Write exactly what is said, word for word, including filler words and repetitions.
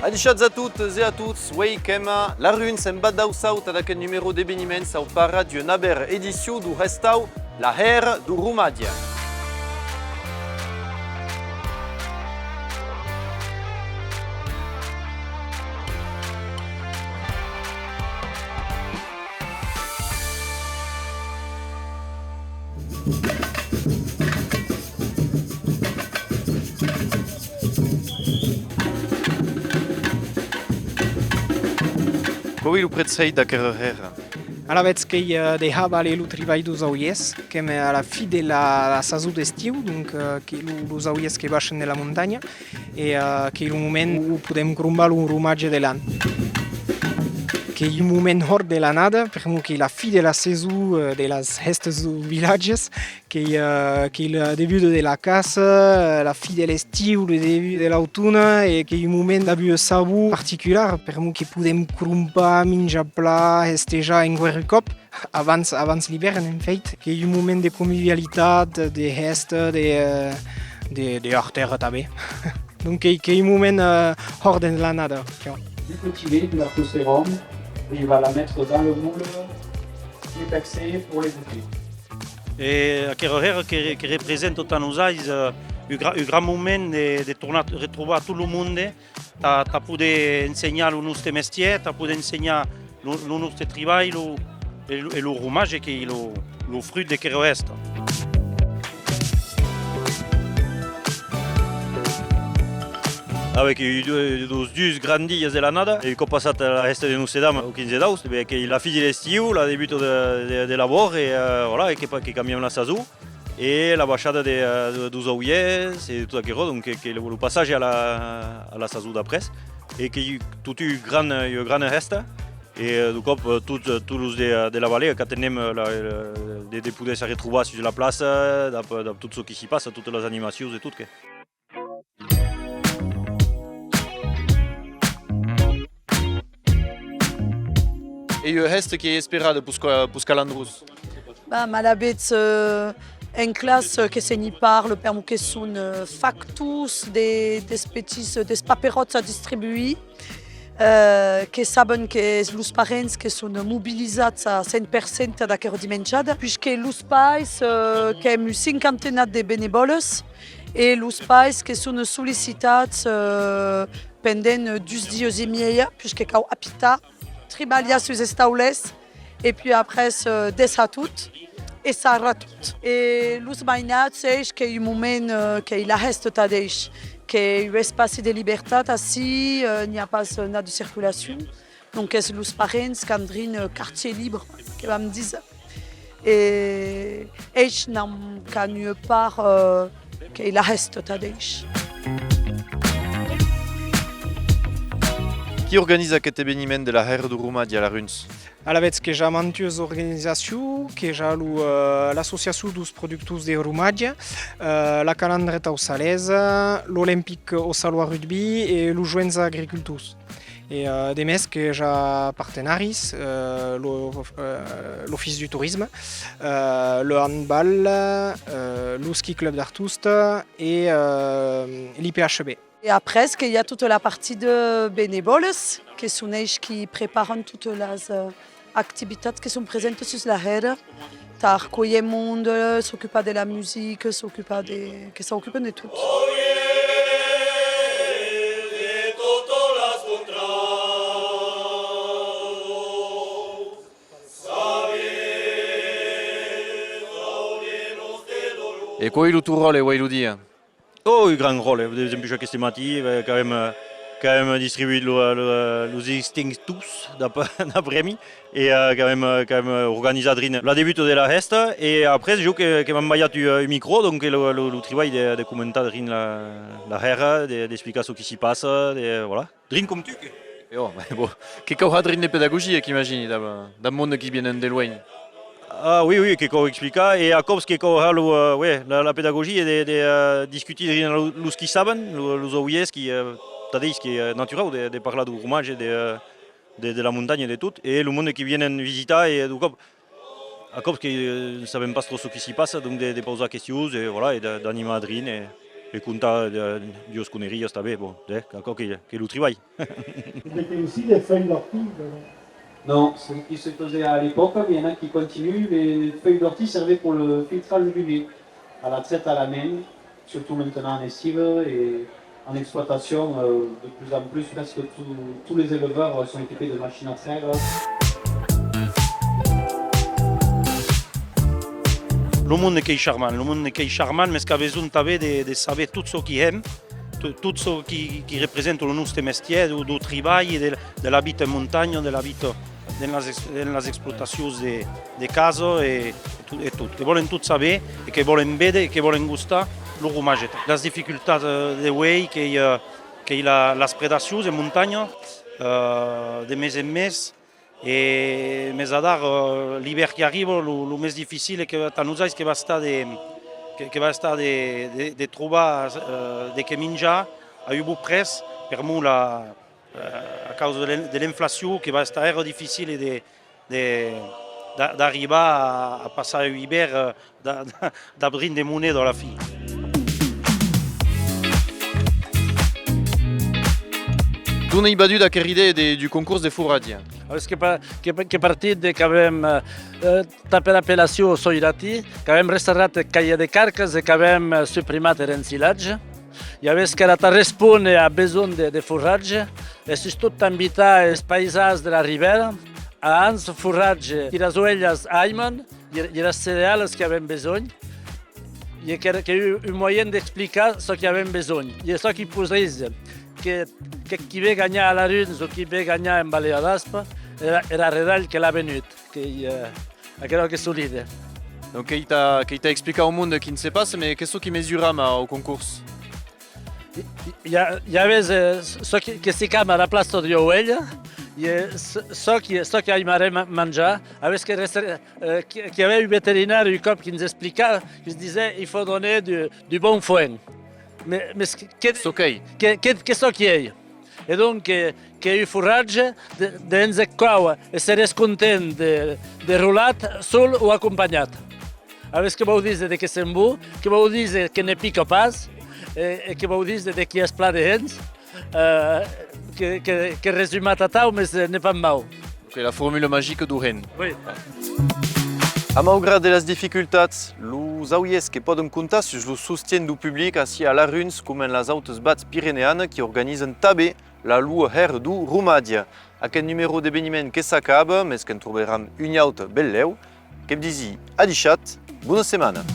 Adishatz a totas e a tots, uei qu'èm a Laruns, en Vath d'Aussau, tad aqueth numèro d'Eveniments, au parat d'ua navèra edicion deu hestau La Hèra deu Hromatge. Quau ei lo prètzhèit d'aquera hèra? Alavetz qu'ei, eh, de har valer lo tribalh deus aulhèrs, qu'èm a la fin de la, la sason d'estiu, donc, eh, que lo, los aulhèrs que baishan de la montanha, e, eh, qu'ei lo moment on podem crombar lo hromatge de l'an. Qu'ei un moment hòrt de l'annada, per'mor qu'ei la fin de la sason, eh, de las hèstas deus vilatges, qu'ei, eh, qu'ei la debuda de la caça, eh, la fin de l'estiu, le debut de l'autona, e qu'ei un moment dab ua sabor particular, per'mor que podem crompar, minjar plan, hestejar enqüèra un còp, abans, abans l'ivèrn, en fèit, qu'ei un moment de convivialitat, de hèsta, de, eh, de, de hartèra tanben. Donc qu'ei, qu'ei un moment, eh, hòrt de l'annada, tu vois. Du côté de la Pousseronne, il va la mettre dans le moule, les percer pour les goûter. E aquera hèra que, que representa tà nosais, eh, un gra-, un gran moment de, de tornar retrobar tot lo monde, tà, tà poder ensenhar lo noste mestièr, tà poder ensenhar lo, lo noste tribalh, lo, e lo, e lo hromatge qu'ei lo, lo frut de quera hèsta. Avec, eh, deus, deus dus grans dias de l'annada, e un còp passat la hèsta de Noste Dama au quinze d'aost, ben, qu'ei la fin de l'estiu, la debuta de, de, de l'abòrd, e, eh, voilà, e que, que cambiam la sason, e la baishada de, eh, de, deus aulhèrs, e tot aquerò, donc que, que lo, lo passatge a la, a la sason d'après, e qu'ei tot un gran, ua grana hèsta, e, eh, deu còp, eh, tot, eh, tots los de, de la vallée qu'atenem, eh, la, eh, de, de poder se retrobar sus la plaça, dab, dab tot çò qui s'i passa, totas las animacions e tot, que. Ei ua hèsta qui ei esperada peus ca-, peus calandrons? Bah, alavetz, euh, en classa, euh, que se n'i parla, per'mor que son, euh, factors de, des petits, euh, des paperòts a distribuir, euh, que saben que los parents que son mobilizats a cent per cent d'aquera dimenjada, puishque los pairs, euh, qu'èm un cinquantenat de benevòles, e los pairs que son sollicitats, euh, pendent dus dias e miei, puishque cau apitar, tribalhar sus estaulets, e puei après, euh, dessar tot e sarrar tot. E los mainats, eish, qu'ei un moment, euh, qu'ei la hèsta tad eish, qu'ei un espaci de libertat ací, euh, n'i a pas, euh, nat de circulacion. Donc es los parents qu'an drin, euh, quartier libre, que vam díser. E eish n'an qu'an ua part, euh, qu'ei la hèsta tad eish. Qui organiza aqueth eveniment de la hèra deu hromatge a Laruns? Alavetz que i a mantuas organizacions, que i a lo, euh, l'associacion deus productors de hromatge, euh, la Calandreta aussalesa, l'Olimpic Aussalois Rugby e los Joens Agricultors. E, euh, de mès que i a partenaris, euh, lo, euh, l'Office du Tourisme, euh, le handball, euh, lo Ski Club d'Artosta e, euh, l'I P H B. E après que i a tota la partida benevòles, que son eis qui preparan totas las, euh, activitats que son presentas sus la hèra, tà arcuélher monde, s'ocupar de la musica, s'ocupar de, que s'ocupan de tot. E quau ei lo ton ròtle, uei lo dia? Oh, un gran ròtle, eh, desempuish aqueste matin, eh, qu'avem, eh, qu'avem distribuït lo, lo, los extinctors d'ap-, d'après-mi, e, eh, qu'avem, eh, qu'avem, eh, organizat drin la debuta de la hèsta, e après, jo que, que m'an balhat un, un micro, donc, lo, lo, lo tribalh de, de comentar drin la, la hèra, de, d'explicar çò qui s'i passa, de, voilà. Drin com tu, que? E ò, bon, que cau har drin de pedagogia, qu'imagini, dab, dab monde qui vienen de luenh. Ah, oui, oui, que cau explicar, e a còps que cau har lo, eh, oui, la, la pedagogia de, de, eh, discutir drin lo, los qui saben, lo, los aulhèrs qui, eh, tad eis qu'ei, eh, naturau de, de parlar deu hromatge, de, eh, de, de la montanha e de tot, e lo monde qui vienen visitar, e deu còp, a còps que, eh, sabem pas tròp çò qui s'i passa, donc de, de pausar questions, e voilà, e d'a-, d'animar drin, e, E contar, eh, duas conerias tanben, bon, eh, aquò qu'ei, qu'ei lo tribalh. Vous mettez aussi des feuilles d'ortie dedans ? Non, ce qui se faisait à l'époque, mais il y en a qui continuent. Les feuilles d'ortie servaient pour le filtrage du lait, à la traite à la main, surtout maintenant en estive et en exploitation, euh, de plus en plus, presque tous- tous les éleveurs sont équipés de machines à traire. Lo monde qu'ei charmant, lo monde qu'ei charmant, mes qu'a besonh tanben de, de saber tot çò qui hèm, to- tot çò qui, qui representa lo noste mestièr, deu, deu tribalh, de, de la vita en montanha, de la vita dens las, ex- dens las explotacions de, de casa e, e tot, e tot. Que vòlen tot saber e que vòlen véder e que vòlen gostar lo hromatge. Las dificultats, eh, de uei qu'ei, eh, qu'ei la, las predacions en montanha, eh, de mes en mes, e mes adara, eh, l'ivèrn qui arriba, lo, lo mes dificil e que tà nosais que va estar de, que, que va estar de, de, de trobar, eh, de qué minjar a un bon prètz, per'mor la, eh, a causa de l'in- de l'inflacion que va estar hèra dificil de, de, d'a- d'arribar a, a passar un ivèrn, eh, d'a- d'a- d'abrint de moneda a la fin. D'on ei vaduda aquera idèa de, deu concors de forratge? Avetz que, pa- que, que partit de qu'avem, eh, eh, tà per apellacion Soirati, qu'avem restaurat Caia de Carcas e qu'avem, eh, suprimat er ensilatge. E avetz qu'èra tà respóner a besonh de, de forratge e sustot tà invitar es paisans de la Ribèra a ans forratge qui las oelhas aiman e, e las cerealas qui avem besonh. E qu'èra, qu'ei un, un moien d'explicar çò qui avem besonh. E çò qui posa díser que, que qui ve ganhar a Laruns o qui ve ganhar en Valea d'Aspa, era, era redalh que l'a venut, qu'ei, eh, aquerò que solide. Donc, qu'ei tà, qu'ei tà explicar au monde quin se passa, mes qu'ei çò qui mesuram au concors? I, i, i a, i avetz, eh, çò qui, que s'icam a la plaça d'ua oelha, e çò, çò qui, çò qui aimarem manjar, avetz que reste- Eh, que, que avè un veterinari un còp qui'ns explicava, qui'ns disè, il faut donner du, du bon foin. Mais, mais que, que, Çò qu'ei. Que, que, que çò qui ei. E donc, que, que un forratge de, de hens eth quau e seres content de, de rolat, sol o acompanhat. Avetz que vòu díser de que sent bon, que vòu díser que ne pica pas, e, e que vòu díser de qui es plan de hens, eh, que, que, que resumat atau, mes, eh, n'ei pas mau. Que la formula magica deu hen. Oui. A maugrat de las dificultats, los aulhèrs que pòden comptar sus lo sostien deu public ací a Laruns, coma en las autas vaths pireneanas qui organizan tanben la lua hèra deu hromatge. Aqueth numèro d'Eveniments que s'acaba, mes que'n trobaram un aute benlèu. Que'vs disi adishatz, bona setmana!